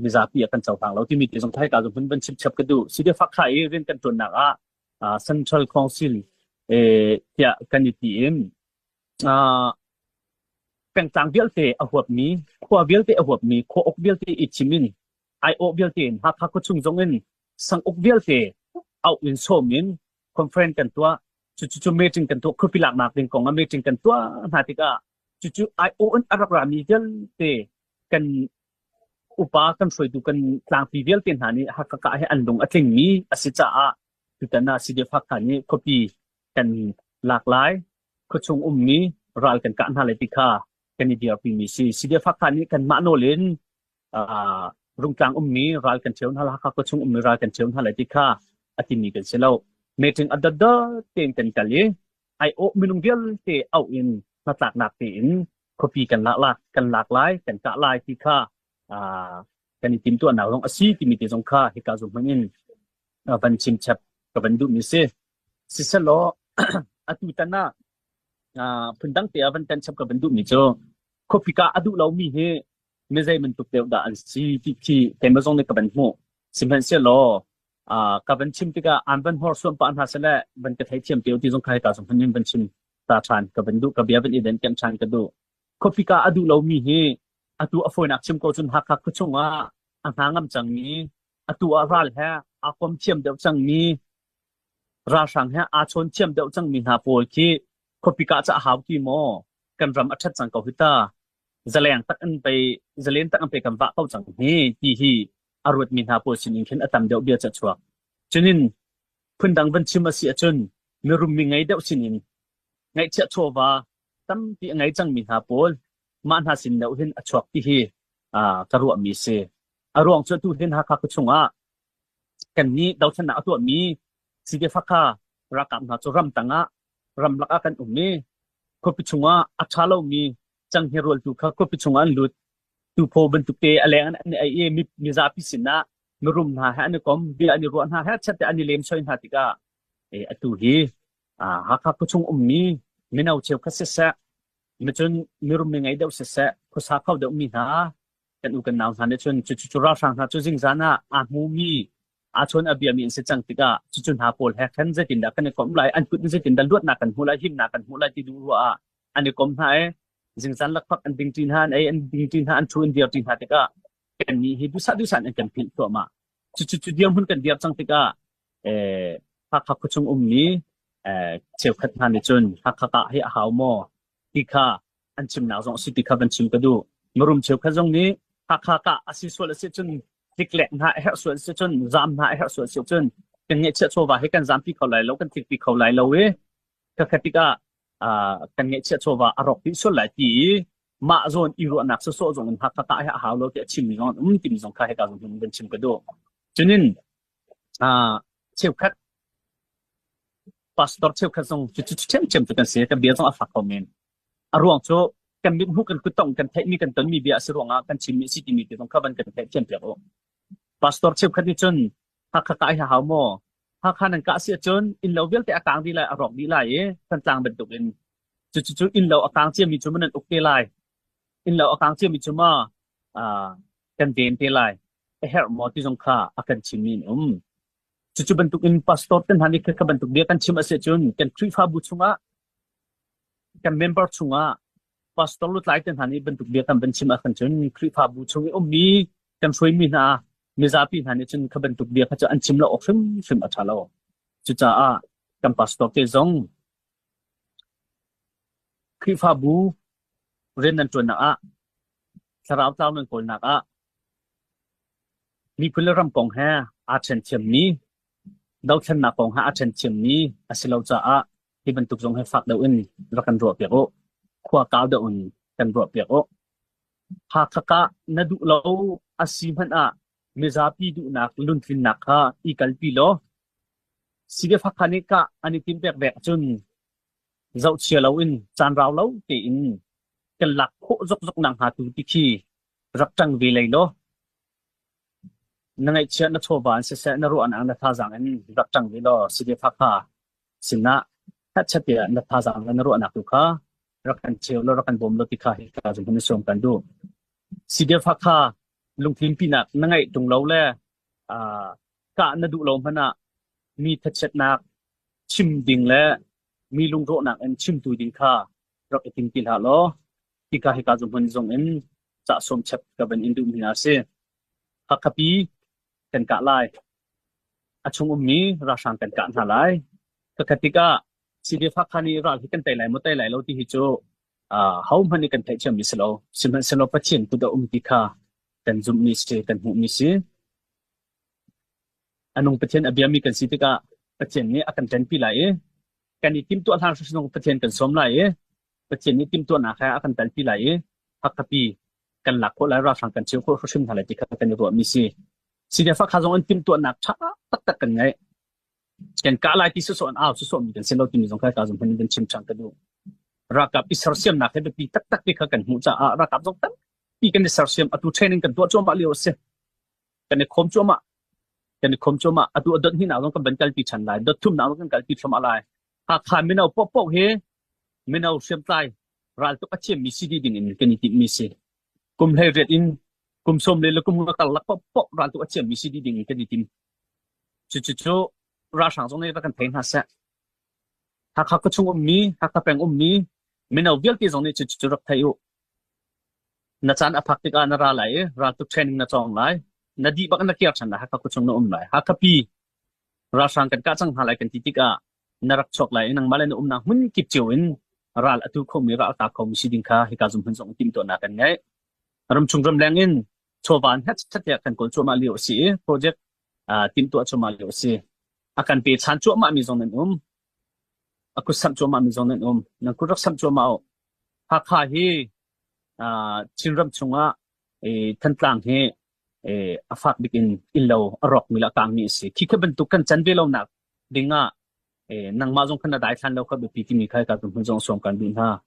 Mizapi a kan cohlang lo timi ti zong thai ka zong van chim chap ka duh. CDF Hakha i rian kan ṭuannak ah Central Council tiah kan i ti in pengtlang vialte a huapmi, khua vialte a huapmi, khua uk vialte i thim in aiawh vialte in Hakha khuachung zong in sanguk vialte auh in sawm in conference kan tuah. Cucu meeting kan tuah, khuapi laknak ding kong ah meeting kan tuah hna tikah cucu aiawh in a rak rami vialte kan upa kan hruaitu kan tlangpi vialte hna nih Hakha kah hi an lung a tlingmi a si caah tutan ah CDF Hakha nih khuapi kan lak lai, khuachung ummi ral kan kah hna lai ti kha kan i dirpimi si. CDF Hakha nih kanmah nawl in Rungtlang ummi ral kan ṭheo hna lai, Hakha khuachung ummi ral kan ṭheo hna lai ti kha a timi kan si lo. Meeting a dotdot tein kan kal i aiawh minung vialte auh in hnatlaknak tein khuapi kan lak lak kan lak lai, kan kah lai ti kha kan i timhtuahnak zong a si timi te zong kha hika zum hmang in van chim chap ka van duhmi si. Siselaw atu tan ah phundang te ah van tan chap ka van duhmi cu khuapi kah a duh lomi hi mi zei bantuk deuh dah an si ti khi keimah zong nih ka van hmuh. Sihmanhsehlaw ka van chim tikah an van hnorsuan pah hna seh van ka theithiam te ti zong kha hika zong in van chim ta ṭhan ka van duh ka bia van i den kem ṭhan ka duh. Khuapi ka a duh lomi hi atu a fawinak chim ko cun Hakha khuachung ah a hna ngam cangmi atu ah ral he aa kom thiam deuh cangmi ralhrang he aa chawn thiam deuh cangmi hna pawl khi khuapi ka ca a hau ti maw kan ram a ṭhat cang ko hi ta zaleng tak in pei zalen tak in pei kan vah ko cang hi ti hi a ruatmi hna pawl sinin khin a tam deuh bia ca chuak. Cunin phundang van chim a si ahcun mirum mi ngei deuh sinin ngaihchiah chawva tampi a ngei cangmi hna pawl mah hna sin deuh hin a chuak ti hi ka ruahmi si. A ruang cu atu hin Hakha khuachung ah kannih dothlennak a tuahmi CDF Hakha ralkap hna cu ramtang ah ramlak ah kan um i khuapi chungah a ṭha lomi canghngia rualtu kha khuapi chungah an lut. Tuphaw bantuk te a leng an i ei i mizapi sinah mirum hna he an i kom, bia an i ruah hna he chiat te an i lemsoi hna tikah atu hi Hakha khuachung ummi mino cheukhat siseh, micun mirum mi ngei deuh siseh, khuasa kho deuhmi hna kan u kan nau hna nih cun cucu cu ralhrang hna cu zingzan ah aa hmumi aa chawn a biami an si cang tikah cucu hna pawl he khan zeitindah kan i komh lai an kut in zeitindah luatnak kan hmuh lai himnak kan hmuh lai ti duh ruah ah an i kom hna i zingzan lakphak an ding ṭi hna an ei an ding ṭi hna an ṭhu an dir ṭi hna tikah kannih hi duhsah duhsah in an kan philh thluahmah cucu cu dirhmun kan dir cang tikah eh Hakha khuachung ummi eh cheukhat hna nih cun Hakha kah hi a hau maw ti kha an chimnak zong a si ti kha van chim ka duh. Mirum cheukhat zong nih Hakha kah a si sual a si cun tliklek hna a herh sual a si cun zaam hna a herh sual a si cun kan ngeihchiah chawva hi kan zaampi kho lai lo kan tlikpi kho lai lo i khakha tikah kan ngeihchiah chawva a rawk dih sual lai ti i mah zawn i ruahnak sawsawh zong in Hakha kah hi a hau lo tiah chimmi zong an um timi zong kha hika zong hin van chim ka duh. Cunin cheukhat pastor cheukhat zong cu cu ṭhiamṭhiam cu kan si kan bia zong a fak ko men. A ruang cu kan mithmuh kan kuttong kan theihmi kan tonmi bia a si ruangah kan chimmi a si timi te zong kha van kan theih thiam piak u. Pastor cheukhat nih cun Hakha kah hi hau maw? Hakha nan kah si ahcun innlo vialte a kang dih lai, a rawk dih lai i Thantlang bantuk in cucu cu innlo a kang ciami cu maw nan uk te lai? Innlo a kang ciami cu maw kan ven te lai? A herh maw ti zong kha a kan chimmi an um. Cucu bantuk in pastor te hna nih kha bantuk bia kan chim a si ahcun kan Khrihfabu chungah kan member chungah pastor lutlai te hna nih bantuk bia kan van chim ahkhan cun Khrihfabu chung i ummi kan hruaimi hna mizapi hna nih cun kha bantuk bia kha cu an chim lo awk hrimhrim a ṭha lo. Cucaah kan pastor te zong Khrihfabu rian nan ṭuannak ah thlarau tlau nan kawlnak ah miphun le ram kong he aa ṭhen thiammi dothlennak kong he aa ṭhen thiammi a si lo caah hi bantuk zong hi fak deuh in rak kan ruahpiak u. Khua kau deuh in kan ruahpiak u. Hakha kah na duh lo a si hmanh ah mizapi duhnak luntlinnak kha i kalpi law CDF Hakha nih kah an i tim pek vek ahcun zohchia loin caan rau lo tein kan lak khawh zokzok nak hnga tu ti khi rak ṭang ve lei law na ngaihchiah na chawva in siseh na ruahnak na thazaang in rak ṭang ve law CDF Hakha sinah hngatchat tiah na thazaang le na ruahnak tu kha rak kan cheu law rak kan bawm law ti kha hi ka zumhun sawm kan duh. CDF Hakha. Lungtlinpinak na ngeih ṭung lo le uh, kah na duh lo hmanh ah mi thachiatnak chim ding le mi lungrawhnak in chimtu ding kha rak i tim ti hlah law hika hika zu hmun zong in cah sawm chep ka van in duhmi hna a si. Hakhapi kan kah lai. A chung ummi ralhrang kan kah hna lai. Kakhat tikah CDF Hakha nih ral hi kan tei lai maw tei lai lo ti hi cu uh, hohmanh nih kan theihthiammi si lo. Sihmanhsehlaw Pathian kut a um ti kha kan zumhmi si, kan hmuhmi si. A nung Pathian a biami kan si tikah Pathian nih a kan ṭanpi lai i kan i timhtuah hlan hrimhrim Pathian kan sawm lai i Pathian nih timhtuahnak he a kan telpi lai i Hakhapi kan lak khawh lai ralhrang kan cheu khawh hrimhrim hna lai ti kha kan i ruahmi si. CDF Hakha zong an timhtuahnak ṭha taktak kan ngeih. Kan kah lai ti sawsawh an au sawsawh mi kan si lo timi zong kha ka zong hman in chim ṭhan ka duh. Ralkap i sersiamnak he biapi taktak ti kha kan hmuh caah ralkap zong tampi kan i sersiam atu training kan tuah cuahmah lio a si. Kan i khawm cuahmah. Kan i khawm cuahmah. Atu a dot hnihnak zong kan van kalpi ṭhan lai. Dot thumnak zong kan kalpi thluahmah lai. Hakha mino paohpaoh hi mino hriamtlai raltuk a thiammi si dih ding in kan i timhmi si. Kum 18 in kum sawm le kum nga karlak paohpaoh raltuk a thiammi si dih ding in kan i tim. Cucu ralhrang zong nih rak kan thei hna seh. Hakha khuachung ummi, Hakha peng ummi mino vialte zong nih cucu rak thei u. Na caan a phak tikah na ra lai i raltuk training na cawng lai. Na dih bak na kir ṭhan lai. Hakha khuachung na um lai. Hakha pi ralhrang kan kah cang hna lai kan ti tikah na rak chuak lai i nangmah le na umnak hmun kip cio in ral atu khomi ral a kap khomi si ding kha hika zum hmun zong timhtuahnak kan ngeih. Ramchung ramleng in chawva in hetchet tiah kan kawl cuahmah lio a si i project timhtuah cuahmah lio a si. A kan pe chan cuahmah mi zong nan um. A kut samh cuahmah mi zong nan um. Nan kut rak samh cuahmah u. Hakha hi Chinram chungah Thantlang hi a fak bik in innlo a rawkmi le a kangmi a si. Khi kha bantuk kan can ve lonak ding ah nangmah zong kha na daithlan lo kha biapi timi kha ka hmun zong sawm kan duh hna.